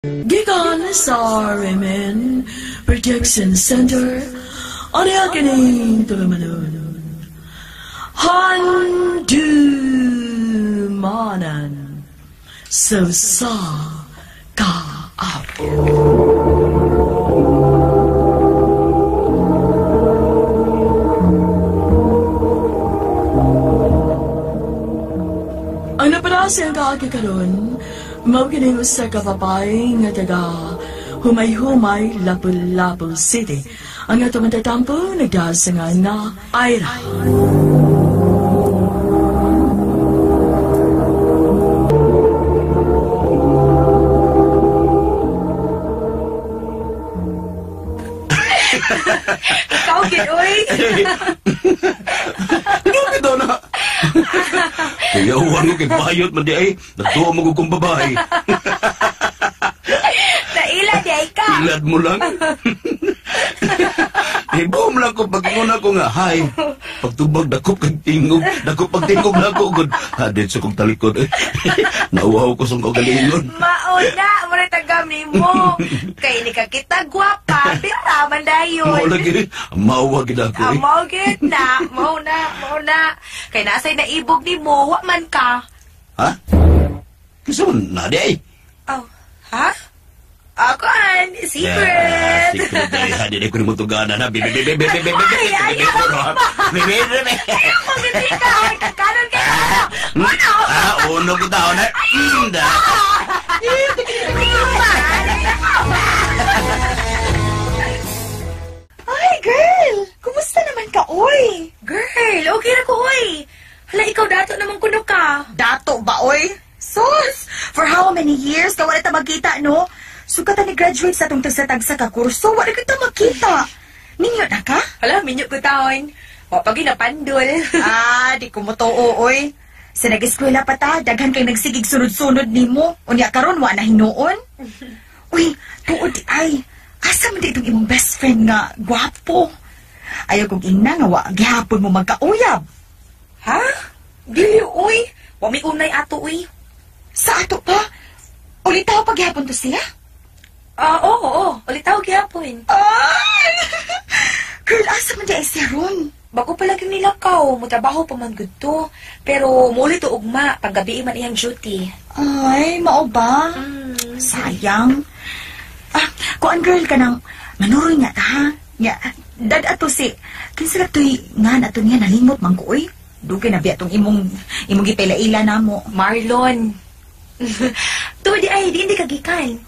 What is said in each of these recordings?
Gikan sa RMN Protection Center, unya kining tulumanon, Handumanan sa usa ka adlaw. Ang napadasang kaagi karon, mao kini usa ka babae nga taga Humay-Humay, Lapu-Lapu City. Ang atong mantatampo nagdasa nga na Ira. Ikaw, gid, oy. Ano daw na? Kuyawan ko kay bayot man di ay. Nagtuwa mo kong babae. Naila di ay ka. Ilad mo lang. Ibom lang ko pag-una ko nga, hi. Pagtubag, dakop kag tingog. Dakop pagtingog na ako. Good. Ha, dito sa kong talikod. Nauwaw ko sa kong kagalingon. Mauna, muna tagam ni mo. Kay ni ka kita gwapa, pira man dayon. Mao lagi, mauwa gid ako. Ah, mao gid na, mao na, mao na. Kay nasay naibog ni mo, wa man ka. Ha? Kinsa man na di ay? Oh, ha? Ako an, secret. Yeah, secret ay, ha, di ko ni mo tugana na. Bibi, bibi, bibi, bibi, bibi, Ay, bibi, ayaw bibi, bibi, bibi. Ayaw mo, bibi ka. Kanon kayo. Ano? Ah, uno kita, una. Da. Ay, girl! Kumusta naman ka, oy? Girl, okay ra ko, oy. Hala, ikaw dato naman kuno ka. Dato ba, oy? Sus! For how many years ka wala ta magkita, no? Sugatan ni graduate sa atong tagsa-tagsa ka kurso, wala kita magkita. Minyo na ka? Hala, minyo ko taon. Wa pa ginapandol. Ah, di ko motoo, oy. Sa nag-eskwela pa ta, daghan kay nagsigig sunod-sunod nimo. Unya karon wa na hinuon. Uy, tuod di ay. Asa man di itong imong best friend nga gwapo? Ayaw kong ingna nga wa gihapon mo magkauyab. Ha? Dili, uy. Wa may unay ato, uy. Sa ato pa? Ulitaw pa gihapon to siya? Ah, oo, oo. Ulitaw gihapon. Ay! Girl, asa man di ay siya ron? Bago pa lagi nilakaw, mutrabaho pa man gud to. Pero muli to ugma, panggabi man iyang duty. Ay, mao ba? Sayang. Ah, kuan girl ka nang manuroy nga ta, ha? Nga, dad ato si, kinsa to'y nga ato niya nalimot man ko, uy. Dugay na biya tong imong gipaila-ila na mo. Marlon. Tuod di ay, di hindi ka gikan.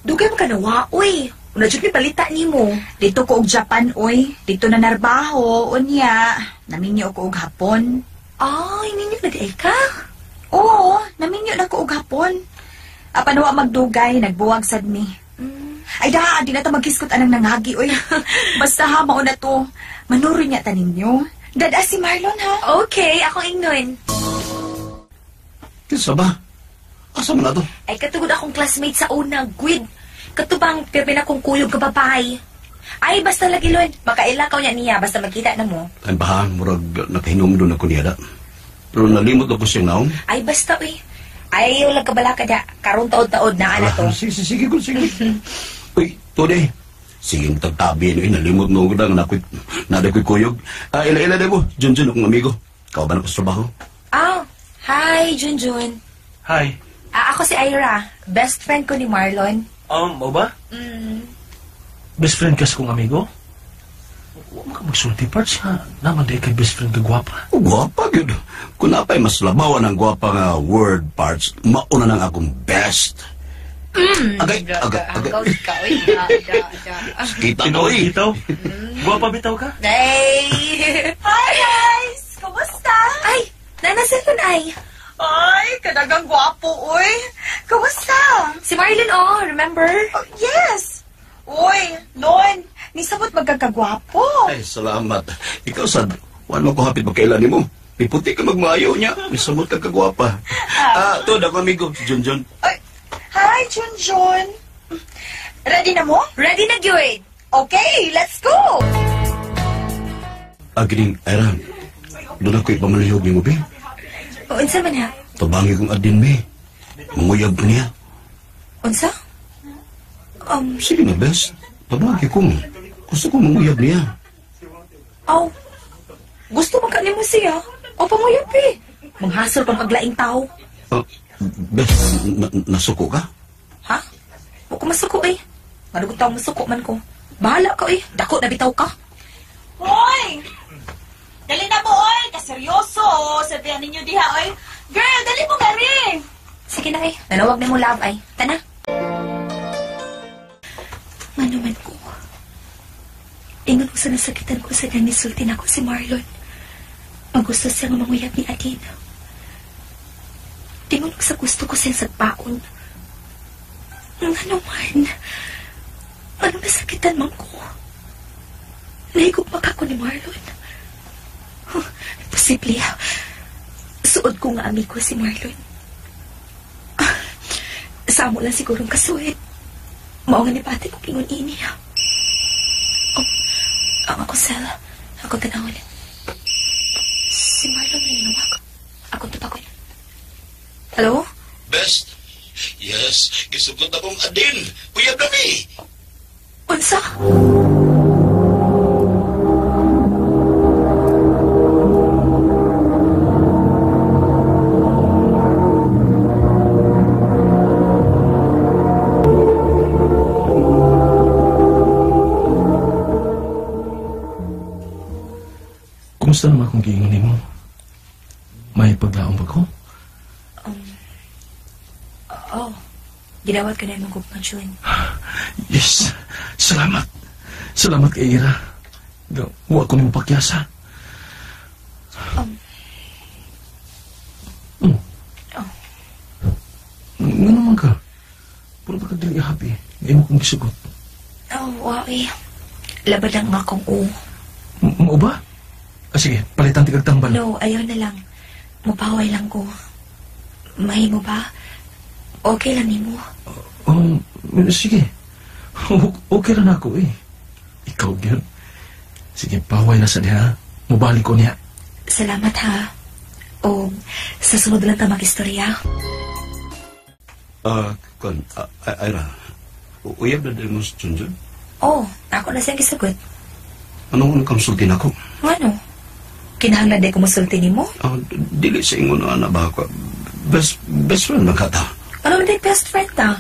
Dugay mo ka nawa, uy. Una jud mi palita nimo. Dito ko og Japan, uy. Dito na narbaho, unya. Naminyo ko og Hapon. Ay, minyo na di ay ka? Oo, naminyo na ko og Hapon. Apan wa magdugay, nagbuwag sad mi. Ay da, di na ta maghiskot anang nanghagi, uy. Basta ha, mauna to. Manuroy niya ta ninyo. Dada si Marlon, ha? Okay, akong ingnon. Kinsa ba? Asa man na to? Ay, katugod akong classmate sa una, gwid. Katubang, pirmi na kong kuyog ka babae. Ay, basta lagi, Lon. Makaila ka niya niya, basta magkita na mo. Ay, baha, murag nakahinom doon ako niya da. Pero nalimot ako siyang naong. Ay, basta, uy. Ay, walang kabala ka da. Karong taod-taod na, ana to. Ah, sige, sige, sige. Uy, to de. Sige, tagtabi, no, nalimot mo ko na, nada ko'y kuyog. Ah, ila-ila na mo. Junjun, akong amigo. Ikaw ba na ko sa trabaho? Ah, hi, Junjun. Hi. Ah, ako si Ira. Best friend ko ni Marlon. Mao ba? Best friend ka sa kong amigo? Huwag ka magsulti, parts nga. Naman di kay best friend ka gwapa. Oh, gwapa, yun. Kung napa'y mas labawan ang gwapa nga word parts, mauna nang akong best. Agay, agay, agay. Kita ko, eh. Bitaw? Gwapa bitaw ka? Ay! Hi, guys! Kumusta? Ay, nanasalon ay. Ay, kadagang gwapo, uy. Kumusta? Si Marlon, oh, remember? Oh, yes. Uy, Lon, nisabot magkakagwapo. Ay, salamat. Ikaw, sad, wala mo ko hapit magkailan ni mo. Piputi ka magmayo niya. Nisabot ka kagwapa. Ah, to, dako amigo, si Junjun. Ay, hi, Junjun. Ready na mo? Ready na, gyud. Okay, let's go. Ah, gining, Ira, doon ako ipamalihog ni mo, be. O, unsa man ha? Tabangi kong adin, me. Manguyab ko niya. Unsa? Sige na, best. Tabagi ko. Gusto ko manguyab niya. Aw, gusto man ka nimo siya. O panguyab eh. Manghasol pang paglaing tao. Best, nasuko ka? Ha? Huwag ko masuko eh. Marugot tao masuko man ko. Bahala ka eh. Dako na bitaw ka. Hoy! Dali na mo, oy! Kaseryoso! Sabihan ninyo diha, oy! Girl, dali mo gari! Sige na eh. Nanawag na mo love ay. Tana. Manuman ko. Ingon ko sa nasakitan ko sa nanisultin ako si Marlon. Ang gusto siya nga manguyab ni Adin. Tingon ko sa gusto ko siyang sagpaon. Ano man? Ano nasakitan man ko? Nahigugmak ako ni Marlon. Huh, posible. Suod ko nga amigo si Marlon. Sa amo lang sigurong kasuit. Mao nga ni pati ko kingon ini. Oh, ako sel. Ako tanawin. Si Marlon na ninawag. Ako tupakon. Hello? Best? Yes, gisugot akong Adin. Uyab na mi. Unsa? Kumusta naman akong giingon nimo? May paglaom ba ko? Oh, ginawat ka na imong gugma, Jun. Yes, salamat. Salamat kay Ira. Wa ko nimo pakyasa. Oh. Nga naman ka? Puro ba ka dili happy? Ngayon mo kong gisugot. Oh, wow eh. Labad lang nga akong u. Mao ba? Ah, sige, palitan tigag tambal. No, ayaw na lang. Mupaway lang ko. Mahimo ba? Okay lang nimo. Sige. Okay lang ako eh. Ikaw gyud. Sige, paway na sa diha. Mubalik ko niya. Salamat ha. O, sa sunod lang ta mag-istorya. Kon, Ira, uyab na din mo si Junjun? Oh, ako na siyang gisugot. Anong unang sultin ako? Ano? Kinahanglan di ko musulti nimo? Dili sa ingon na ba ako. Best friend man ka ta. Ano man best friend ta?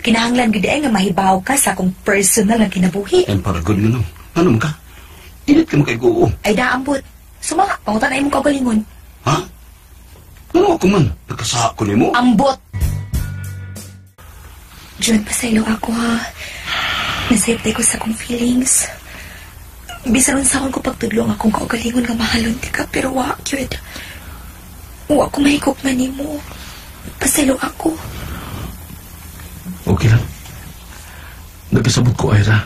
Kinahanglan gid ay nga mahibaw ka sa akong personal nga kinabuhi. And para good nga no. Ano man ka? Init ka makay-guo. Ay daambot. Suma, pangutan na imong kaugalingon. Ha? Ano ako man? Nagkasaha ko nimo? Ambot! Jun, pasaylo ako ha. Nasayip ko sa akong feelings. Bisan sa akong pagtudlo ang akong kaugalingon nga mahalon di ka, pero wa, cute. Wa ko mahigop man nimo. Pasaylo ako. Okay lang. Nagkasabot ko, Ira.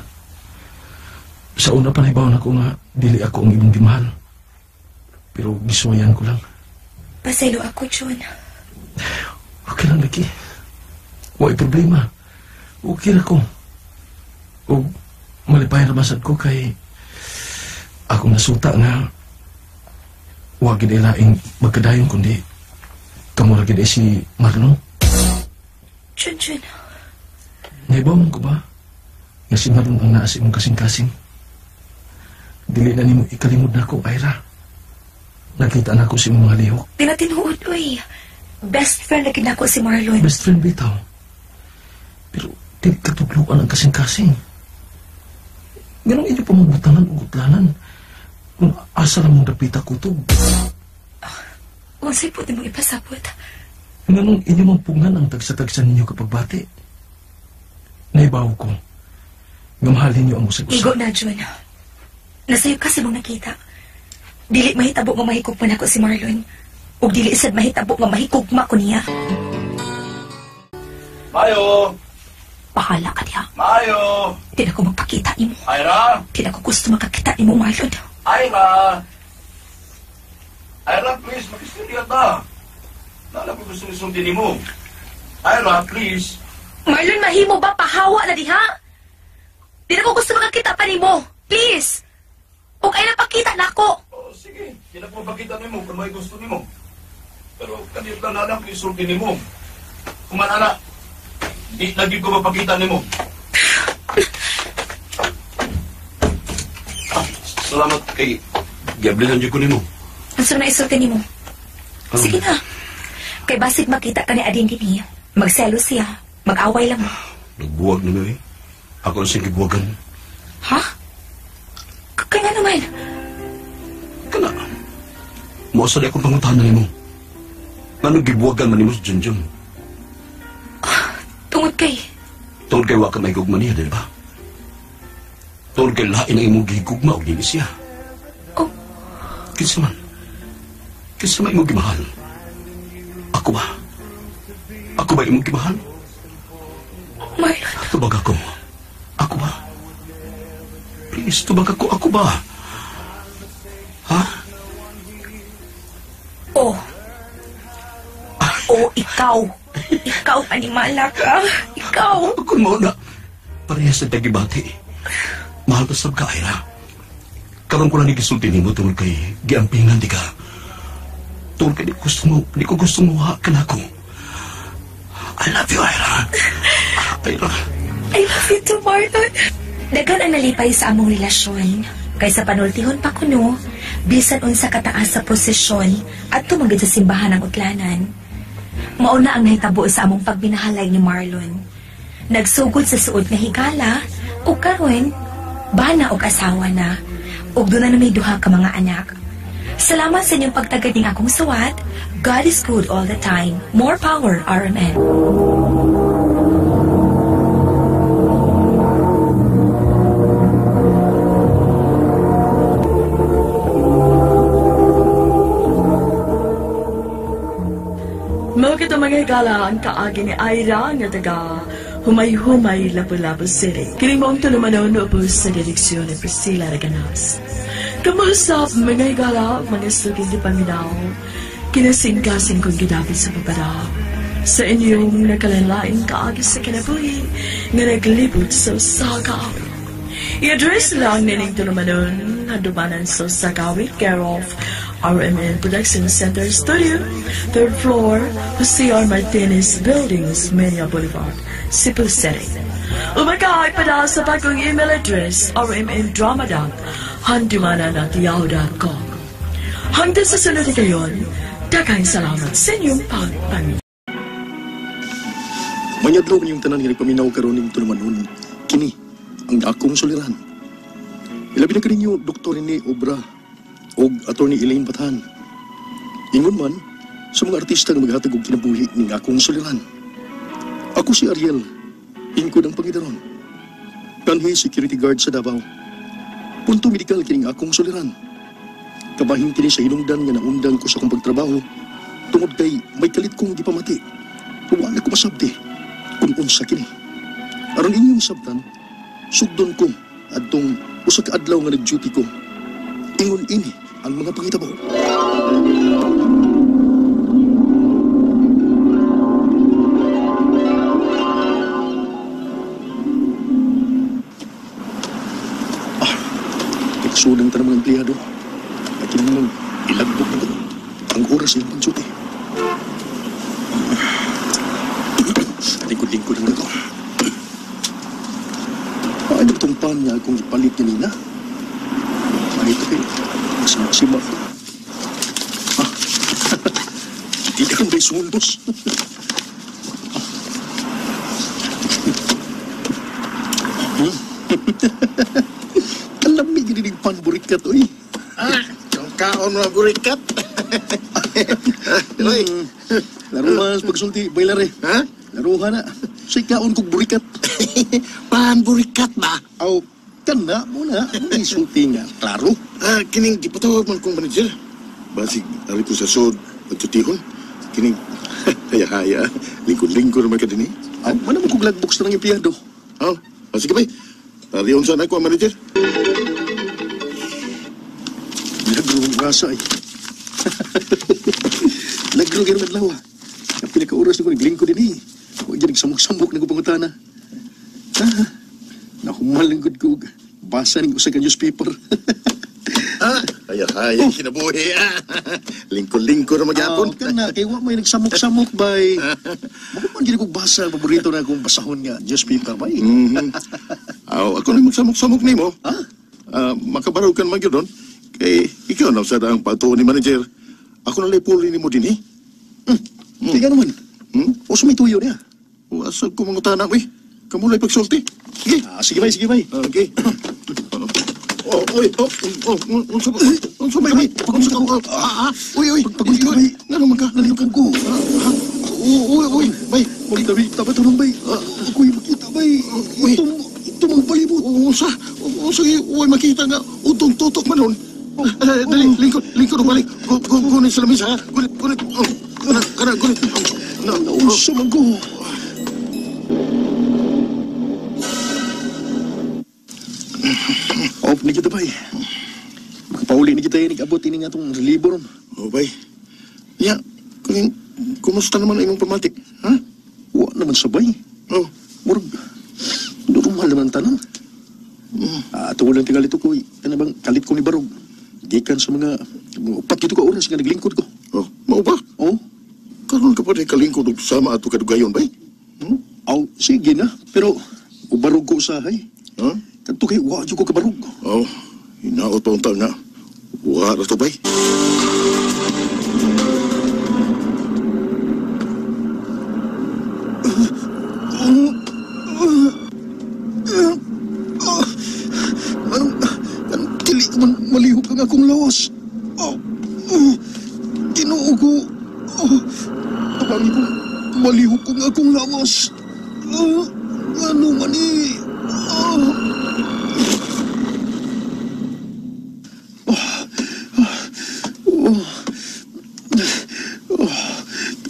Sa una pa naibaw na ko nga, dili ako ang imong gimahal. Pero gisuwayan ko lang. Pasaylo ako, Jun. Okay lang, lagi. Wa'y problema. Okay na ko. O malipay na ko kay akong nasuta nga wag gid ilaing magkadayon kundi kamura gid si Marlon. Jun, Jun. Naibaw man ko ba nga si Marlon ang naa sa imong kasing-kasing? Dili na nimo ikalimod na ako, Ira. Nakita na ako sa imong mga lihok. Di na tinuod, uy. Best friend na kinako si Marlon. Best friend bitaw. Pero di katugluan ang kasing-kasing. Ganong inyo pamabutangan o gutlanan kung asa lang mong dapita kutob. Unsay pwede mong ipasabot? Ganong inyo mampungan ang tagsa-tagsa ninyo kapag bati. Naibaw ko. Nga mahalin niyo ang usag-usag. Igo na, Jun. Nasayop ka sa mong nakita. Dili mahitabo nga mahikugman ako si Marlon. Ug dili sad mahitabo nga mahikugma ko niya. Mayo! Bahala ka niya. Mayo! Di na ko magpakita nimo. Ira! Di na ko gusto makakita nimo, Marlon. Ira! Ira, please, mag-istorya ta. Nala ko gusto isundin nimo. Ira, please. Marlon, mahimo ba? Pahawa na diha? Di na ko gusto makakita pa nimo. Please! Ug ay napakita na ako. Oh, sige. Di na ko mapakita nimo kung may gusto nimo. Pero kanil lang na lang isulti nimo. Kumanana, di lagi ko mapakita nimo. Salamat kay giablihan jud ko nimo. Unsa na isulti nimo? Sige na. Kay basig makita ka ni Ading dinhi, magselo siya, mag-away lang. Nagbuwag na eh. Ako ang siyang gibuwagan. Ha? Kaya nga naman. Kana. Mausa di akong pangutahan na nimo. Ngano gibuwagan man nimo si Junjun? Tungod kay? Tungod kay wa ka may gugma niya, di ba? Tungod kay lain ang imong gigugma o dili siya. Oh. Kinsa man? Kinsa man imong gimahal? Ako ba? Ako ba imong gimahal? Marlon. Tubag ako. Ako ba? Please, tubag ako. Ako ba? Ha? Oh. Oh, ikaw. Ikaw, animala ka. Ikaw. Kung mo na, parehas na tagibati. Mahal ka sab ka, Ira. Karon ko lang gisulti nimo tungod kay giampingan di ka. Tungod kay di ko gusto mo ka na ako. I love you, Ira. Ira. I love you too, Marlon. Daghan ang nalipay sa among relasyon. Kaysa panultihon pa kuno, bisan unsa kataas sa posisyon at tumanggid sa simbahan ang utlanan. Mauna ang nahitabo sa among pagbinahalay ni Marlon. Nagsugod sa suod nga higala, ug karon bana og asawa na, ug duna na may duha ka mga anak. Salamat sa inyong pagtagad ning akong suwat. God is good all the time. More power, RMN. Mao kita mga higala ang kaagi ni Ira nga taga Humay-Humay, Lapu-Lapu City. Kini moong tulumanon ubos sa direksyon ni Priscilla Reganas. Kamusta mga higala, mga sugin di paminaw, kinasingkasing kong gidapit sa babara. Sa inyong nakalanlaing kaagi sa kinabuhi nga naglibot sa usa ka awit. I-address lang nining tulumanon handumanan sa usa ka awit, care of RMN Production Center Studio, 3rd floor, Jose R. Martinez Building, Osmeña Boulevard, Cebu City. Umakahay pa na sa bagong email address, rmndrama.handumanan@yahoo.com. Hanggang sa sunod na gayon, daghang salamat sa inyong pagpaminaw. Manyadlaw niyong tanan nga nagpaminaw karon ning tulumanon, kini ang akong suliran. Ilabi na kaninyo Dr. Rene Obra og Attorney Elaine Bathan. Ingon man sa mga artista nga maghatag og kinabuhi ning akong suliran. Ako si Ariel, ingkod ang pangidaron. Kanhi security guard sa Davao. Punto medikal kining akong suliran. Kabahin kini sa hinungdan nga naundang ko sa akong pagtrabaho tungod kay may kalit kong gipamati. Wa na ko masabti kung unsa kini. Aron inyong sabtan, sugdon ko adtong usa ka adlaw nga nag-duty ko. Ingon ini ang mga pangitabo. Nagsulang ta ng mga empleyado. At kinahanglan ilagbok na ko ang oras ng pag-duty. Lingkod-lingkod naman ako. Ano itong pan niya akong ipalit ni Nina? Ay, ito kayo. Masima-sima ko. Hindi ka may sundos. Alam may gininig pan burikat, oy. Ah, yung kaon mga burikat. Oy. Laro mas pagsulti, bailare. Ha? Laro na. Say kaon kog burikat. Pan burikat ba? Aw, kana mo na. May sulti nga. Klaro. Ah, kining gipatawag man kong manager. Basig, ari ko sa sod, pagtutihon. Kining, haya-haya. Lingkod-lingkod naman ka din eh. Aw, mana mo kog lagbox na ng empleyado. Aw, sige ba? Ariyon saan ako ang manager? Lagro ang rasa ay. Lagro kayo ng adlaw. Ang pinaka-oras na ko naglingkod din eh. Huwag dyan nagsamok-samok na ko pangutana. Ah, nahumalingkod ko. Basa ning usa ka newspaper. Ah, haya-haya, oh. Kinabuhi. Ah. Lingkod-lingkod na magyapon. Ah, kana, kay wa may nagsamok-samok bay. Mahuman gid kog basa, paborito na akong basahon nga newspaper bay. Mm-hmm. Aw, ako na magsamok-samok nimo. Ha? Makabarog kan man gyud. Kay ikaw na sa ang patuo ni manager. Ako na lay puli nimo dinhi. Kaya naman. O sa may tuyo niya. Wasag ko mga tanak, uy. Kamulay pagsulti. Sige. Sige bay, sige bay. Okay. Oh, oy, oh, oh, unsa ba? Unsa ba? Unsa ka? Uy, uy, Pagpagulit ka, bay. Ngano man ka? Nalipod ko. Uy, uy, bay. Magtabi, tapat tulong, bay. Ako'y makita, bay. Uy. Ito mong palibot. Unsa? Unsa uy makita nga utong tutok man nun. Dali, lingkod, lingkod balik. Kunin sa lamisa, ha? Kunin, kunin. Kana, kana, kunin. Naunsa man ko. Off ni kita, bay. Makapauli ni kita, nag-abot ini nga itong relibo ron. Oh, bay. Ya, kunin, kumusta naman ang imong pamatik? Ha? Wa naman sabay. Oh. Murag, normal naman tanan. Tungod lang tingali ito ko, ano bang kalit ko ni Barog. Gikan sa mga upat kito ka oras nga naglingkod ko. Oh, mao ba? Oh. Karon ka pa rin kalingkod og sama ato kadugayon, bay? Aw, sige na, pero ubarog ko usahay. Ha? Kadto kay wa jud ko kabarog. Oh, hinaot pa unta nga. Wa ra to, bay. Anong dili ko man malihok ang akong lawas. Oh, Ginoo ko. Oh, tabangi ko malihok ang akong lawas. Oh, ano man eh. Oh. Oh,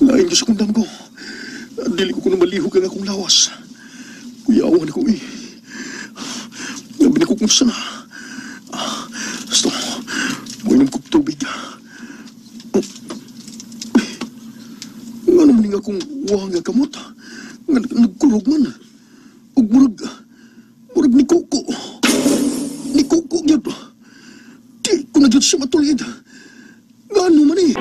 lain ko sa kundam ko. Dili ko kuno malihok ang akong lawas. Kuyawan ko eh. Gabi na ko kung saan. Basta, uminom kong tubig. Nga naman nga akong wang nga kamot. Nga nagkurog man. Ug murag, murag ni Kuko. Ni Kuko gyud. Di ko na gyud siya matulid. Nga ano man eh.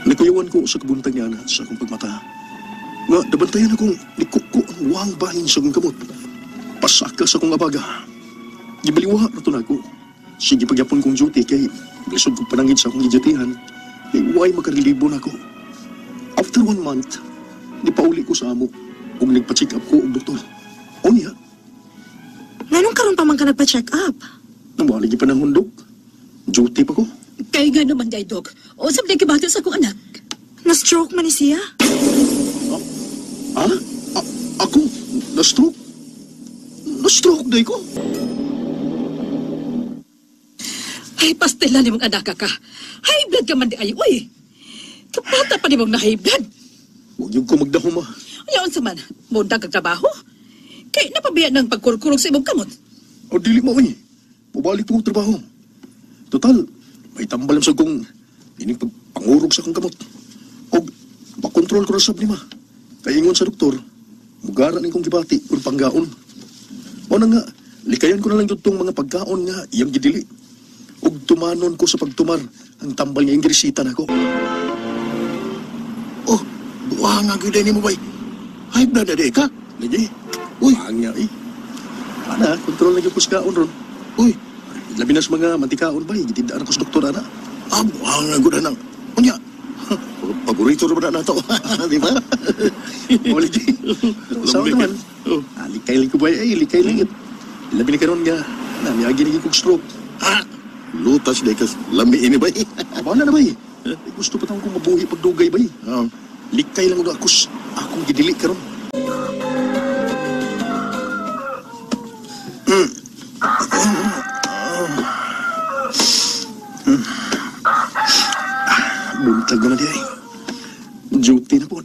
Nikuyawan ko sa kabuntag niya na sa akong pagmata. Nga, nabantayan akong ni Kuko ang wang bahin sa akong kamot. Pasaka sa akong abaga. Gibaliwa na to na ako. Sige pagyapon kong duty kay lisod kong panangit sa akong gidutyhan. Kay way makarelibo na ako. After 1 month, nipauli ko sa amo ug nagpa-check up ko og doktor. O niya. Nganong karon pa man ka nagpa-check up? Nawala gi panahon, Dok. Duty pa ko. Kay nga naman, day, Dok. O sa gibati sa akong anak. Na-stroke man ni siya? Ha? Ako? Na-stroke? Na-stroke day ko? Ay, pastila ni mong anak ka. High blood ka man di ay, uy. Kapata pa ni mong na high blood. Huwag yung ko magdahom, ah. Ayaw sa man, mundang kag trabaho. Kay napabiya ng pagkurkurog sa imong kamot. O, dili mo, uy. Mubalik po ang trabaho. Total, may tambal sa kong ining pagpangurog sa akong kamot. O, makontrol ko na sab ni ma. Kay ingon sa doktor, mugara ning kong gibati kung panggaon. O na nga, likayan ko na lang tong mga pagkaon nga iyang gidili. Ug tumanon ko sa pagtumar ang tambal nga ingresita nako. Oh, buha nga gyud ni mo bay. High blood na di ka? Lagi. Uy, ang nga eh. Ana, kontrol na gyud ko sa kaon ron. Uy, labi na sa mga mantikaon bay, gitindaan ko sa doktor ana. Ah, buha nga gyud anang. Unya. Paborito ra ba na nato? Di ba? O lagi. Sa naman. Oh. Ah, likay lang ko bay, ay likay lang. Labi na karon nga na miagi ni kog stroke. Ah, lutas day kas lami ini bay. Aba na na bay. Gusto pa taong kong mabuhi pagdugay bay. Oh. Likay lang ako akong gidili karon. Buntag naman di ay. Duty na po.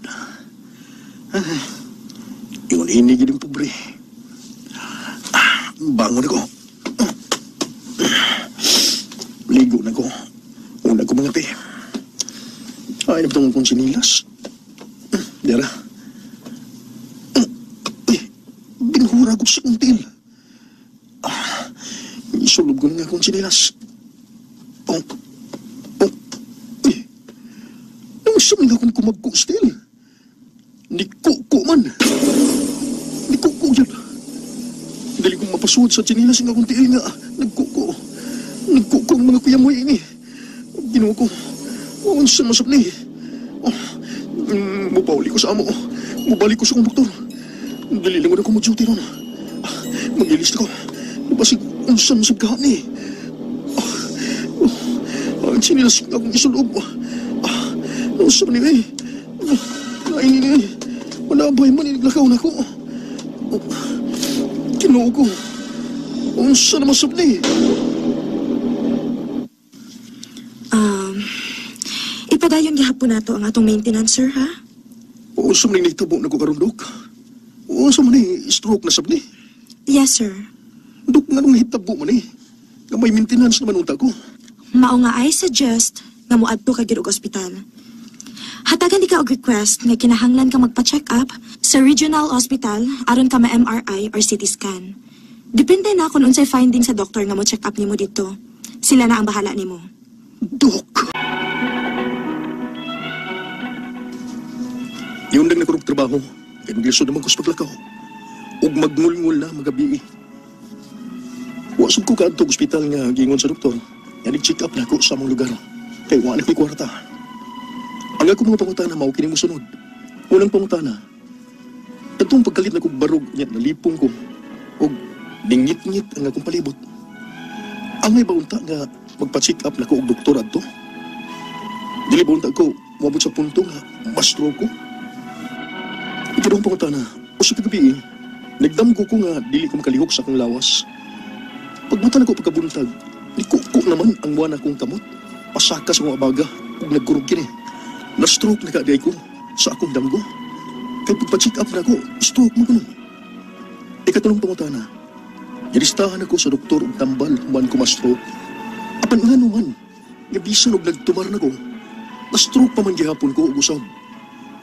Ingon ini gid ang pobre. Bangon ako. Ligo na ko. Una ko mga te. Ay, napatungong kong sinilas. Dara. Ay, binhura ko sa kong til. Isulob ko na nga akong sinilas. Oh, oh, ay. Nang suming akong kumagko still. Ni kuko man. Ni kuko yun. Dali kong Pasuod sa tsinilas nga akong tiil nga nagkuko. Nagkuko ang mga kuya mo ini. Ginoo ko. Unsa man sab ni? Oh, mupauli ko sa amo. Mubalik ko sa akong doktor. Dili lang ko mo duty ron. Magilis ko. Basig unsa man sab ka ni? Oh, ang tsinilas nga akong isulob. Unsa man ni eh? Lain ni eh. Wala ba man naglakaw na ko? Oh, Ginoo ko. Unsa naman sab ni? Ipadayon gihapon nato ang atong maintenance, sir, ha? Unsa man ni nahitabo nako karon, Dok? Unsa man ni stroke na sab ni? Yes, sir. Dok, nganong nahitabo man ni? Nga may maintenance naman unta ko. Mao nga I suggest nga moadto ka gyud og ospital. Hatagan di ka og request nga kinahanglan ka magpa-check up sa regional hospital aron ka ma-MRI or CT scan. Depende na kung unsay finding sa doktor nga mo check up nimo dito. Sila na ang bahala nimo. Dok! Yun lang nakurog trabaho. Kaya naglisod naman ko sa paglakaw. Ug magngulngul na magabi. Wa sab ko kaadto og ospital nga giingon sa doktor. Nga nag-check up na ako sa among lugar. Kay wa na ko'y kwarta. Ang akong mga pangutana mao kini mosunod. Unang pangutana. Kadtong pagkalit na kog barog nya nalipong ko og ningit-ngit ang akong palibot. Angay ba unta nga magpa-check up na ko og doktor adto? Dili ba unta ko moabot sa punto nga ma-stroke ko? Ikaduhang pangutana, usa ka gabi, nagdamgo ko nga dili ko makalihok sa akong lawas. Pagmata nako pagkabuntag, nikuko naman ang buwan akong kamot. Pasaka sa akong abaga ug nagkurog kini. Na-stroke na kaagay ko sa akong damgo. Kay pagpa-check up na ako, stroke mo kuno. Ikatulong pangutana, gilistahan ako sa doktor og tambal human ko ma-stroke. Apan nga naman, nga bisan og nagtumar na ko, na-stroke pa man gihapon ko og usab.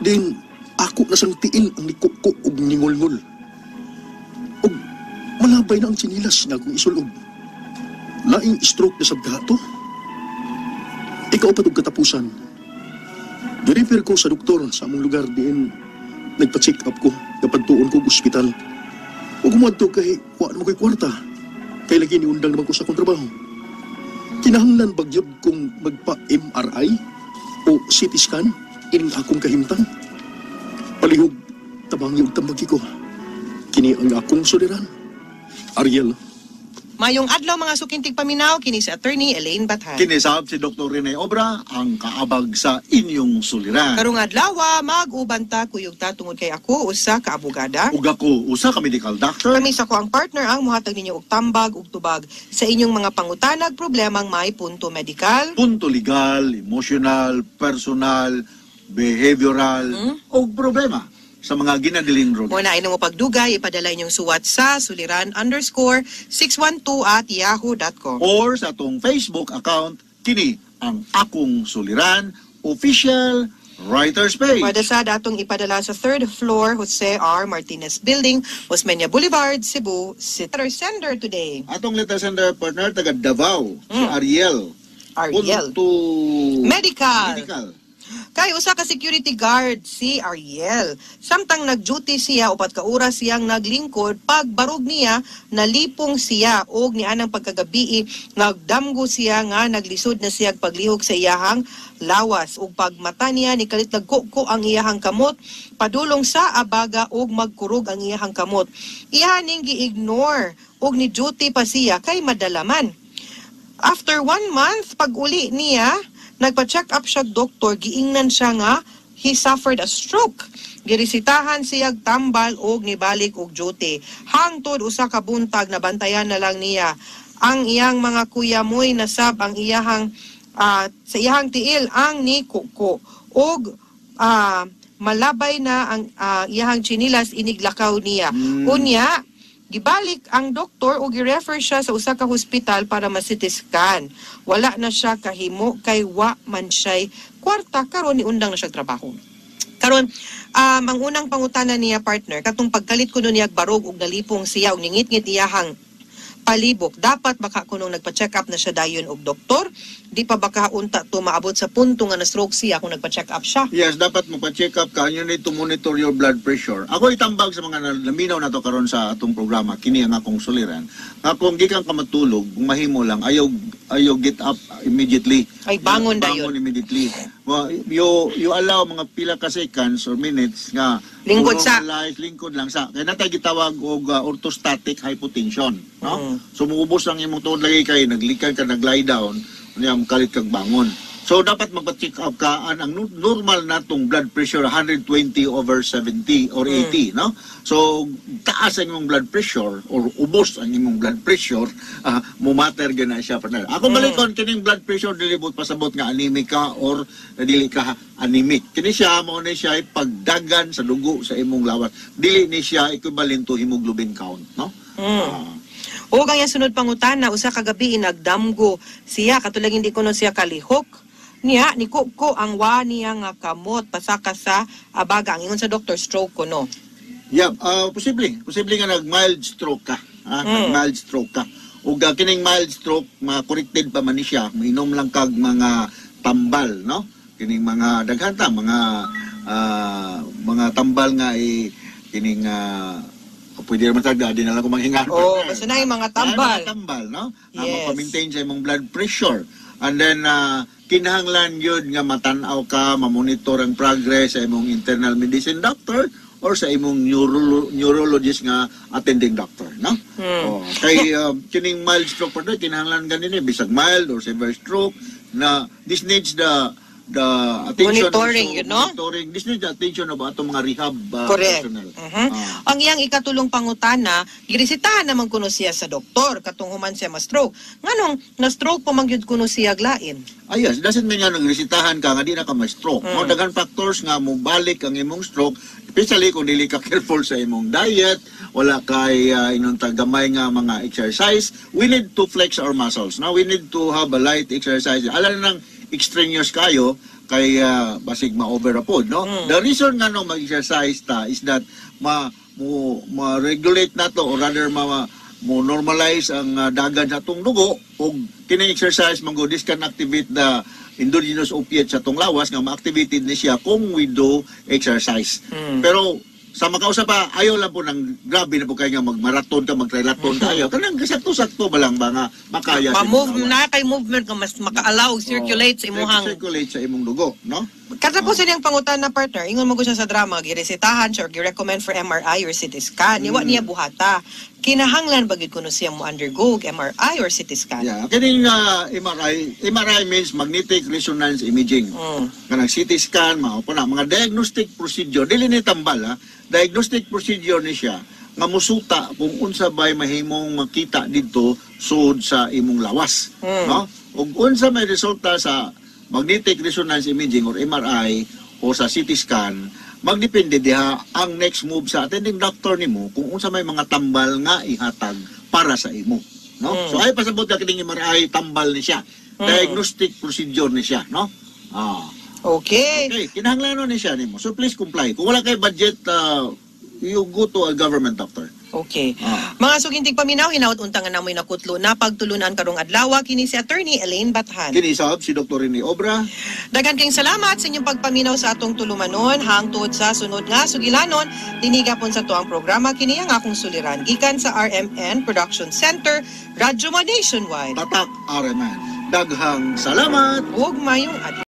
Then, ako na sang tiil ang nikuko og ningulngul. Og malabay na ang tsinilas nga akong isulob. Laing stroke na sab kahato. Ikaw pa og katapusan. Girefer ko sa doktor sa among lugar diin nagpa-check up ko kapadtuon ko og ospital. Ug muadto kay wa naman ko'y kwarta. Kay lagi niundang naman ko sa akong trabaho. Kinahanglan ba gyud kong magpa-MRI o CT scan ining akong kahimtang? Palihog, tabangi og tambagi ko. Kini ang akong suliran. Ariel. Mayong adlaw mga sukintig paminaw kini si Attorney Elaine Bathan. Kinisab si Dr. Rene Obra ang kaabag sa inyong suliran. Karong adlaw mag-uban ta kuyog ta tungod kay ako usa ka abogada. Ug ako usa ka medical doctor. Kami sa ko ang partner ang mohatag ninyo og tambag ug tubag sa inyong mga pangutanag problemang may punto medikal, punto legal, emotional, personal, behavioral ug problema sa mga ginadiling droga. Muna ay mo pagdugay, ipadala inyong suwat sa suliran_612@yahoo.com. Or sa atong Facebook account, kini ang Akong Suliran Official Writer's Page. Pwede sa datong ipadala sa 3rd floor, Jose R. Martinez Building, Osmeña Boulevard, Cebu City. Letter sender today. Atong letter sender partner, taga Davao, si Ariel. Ariel. Punto Medical. Medical. Kay usa ka security guard si Ariel. Samtang nag-duty siya 4 ka oras siyang naglingkod, pagbarog niya nalipong siya og nianang pagkagabii nagdamgo siya nga naglisod na siya paglihok sa iyahang lawas ug pagmata niya nikalit nagkuko ang iyahang kamot padulong sa abaga ug magkurog ang iyahang kamot. Iya ning gi-ignore ug ni duty pa siya kay madalaman. After 1 month pag-uli niya, nagpa-check up siya doktor, giingnan siya nga he suffered a stroke. Giresitahan siya tambal og nibalik og duty. Hangtod usa ka buntag nabantayan na lang niya ang iyang mga kuya moy nasab ang iyahang sa iyahang tiil ang ni kuko og malabay na ang iyahang tsinilas iniglakaw niya. Unya gibalik ang doktor o girefer siya sa usa ka hospital para ma-CT scan. Wala na siya kahimo kay wa man siya'y kwarta karon niundang na siya trabaho. Karon ang unang pangutana niya partner katong pagkalit kuno niya barog og nalipong siya og ningitngit iyahang palibok. Dapat baka kunong nagpa-check up na siya dayon og doktor? Di pa baka unta to maabot sa punto nga na-stroke siya kung nagpa-check up siya? Yes, dapat magpa-check up ka. You need to monitor your blood pressure. Ako itambag sa mga naminaw na to karon sa atong programa, kini ang akong suliran. Nga kung gikan ka matulog, kung mahimo lang, ayaw ayaw get up immediately. Ay, bangon dayon. Bangon immediately. Well, you allow mga pila ka seconds or minutes nga lingkod sa normalize, lingkod lang sa. Kaya natay gitawag og orthostatic hypotension, no? So muubos ang imong tuod lagi kay naglikan ka, nag-lie down, unya kalit kag bangon. So dapat magpa-check up ka ang normal natong blood pressure 120/70 or 80, no? So taas ang imong blood pressure or ubos ang imong blood pressure, mumatter gyud na siya partner. Ako balikon kining blood pressure dili buot pasabot nga anemic ka or dili ka anemic. Kini siya mao ni siya pagdagan sa dugo sa imong lawas. Dili ni siya equivalent to hemoglobin count, no? O ang iyang sunod pangutana, usa ka gabi nagdamgo siya katulad hindi ko no siya kalihok. Niya ni ko ang wa niya nga kamot pasaka sa abaga. Ang ingon sa doktor, stroke ko no. Yeah, posible. Posible nga nag-mild stroke ka. Nag-mild stroke ka. Ug kining mild stroke, ma-corrected pa man ni siya. Mainom lang kag mga tambal, no? Kining mga daghan ta mga tambal nga i kining pwede naman tagda, di na lang ko manghinga. Oh, basta na yung mga tambal. Mga tambal, no? Yes. Magpa-maintain sa imong blood pressure. And then, kinahanglan yun nga matanaw ka, mamonitor ang progress sa imong internal medicine doctor or sa imong neurologist nga attending doctor, no? Oh, kay kining mild stroke pa kinahanglan ganin bisag mild or severe stroke na this needs the attention monitoring, also, you know? Monitoring. This needs the attention of atong mga rehab Correct. personnel. Ang iyang ikatulong pangutana, giresetahan naman kuno siya sa doktor katong human siya ma-stroke. Nganong na-stroke pa man gyud kuno siya glain? Ah, yes, doesn't mean nga nagresetahan ka nga di na ka ma-stroke. Mo daghan factors nga mobalik ang imong stroke, especially kung dili ka careful sa imong diet, wala kay inong gamay nga mga exercise. We need to flex our muscles. Now we need to have a light exercise. Ala nang extraneous kayo kay basig ma-over pod, no? The reason nga no mag-exercise ta is that ma-regulate na to or rather ma mo normalize ang dagan sa atong dugo ug kini exercise man gud, this can activate the endogenous opiate sa atong lawas nga ma-activated ni siya kung we do exercise. Pero sa makausa pa, ayaw lang po ng grabe na po kayo nga magmaraton ka, magtriathlon ka, ayaw. Kanang sakto-sakto ba lang ba nga makaya sa Ma-move imong na kay movement nga mas maka-allow circulate sa imuhang circulate sa imong dugo, no? Katapusan niyang pangutana na partner, ingon mo ko siya sa drama, giresetahan siya or gi-recommend for MRI or CT scan. Niwa niya buhata. Kinahanglan ba gyud kuno siya mo undergo og MRI or CT scan? Yeah, kining MRI means magnetic resonance imaging. Kanang CT scan mao po na mga diagnostic procedure, dili ni tambal ha. Diagnostic procedure ni siya nga musuta kung unsa bay mahimong makita didto sud sa imong lawas, no? Ug unsa may resulta sa magnetic resonance imaging or MRI o sa CT scan, magdepende diha ang next move sa attending doctor nimo kung unsa may mga tambal nga ihatag para sa imo, no? So ay pasabot ka kining MRI tambal ni siya. Diagnostic procedure ni siya, no? Okay. Okay, kinahanglan ni siya nimo. So please comply. Kung wala kay budget, you go to a government doctor. Okay. Mga sugintig paminaw, hinaut unta nga namoy nakutlo na pagtulunan karong adlaw kini si Attorney Elaine Bathan. Kini sab si Dr. Rene Obra. Daghan kayong salamat sa inyong pagpaminaw sa atong tulumanon hangtod sa sunod nga sugilanon dinhi gapon sa tuang programa kini ang akong suliran gikan sa RMN Production Center, Radyo Mo Nationwide. Tatak RMN. Daghang salamat ug mayong adlaw.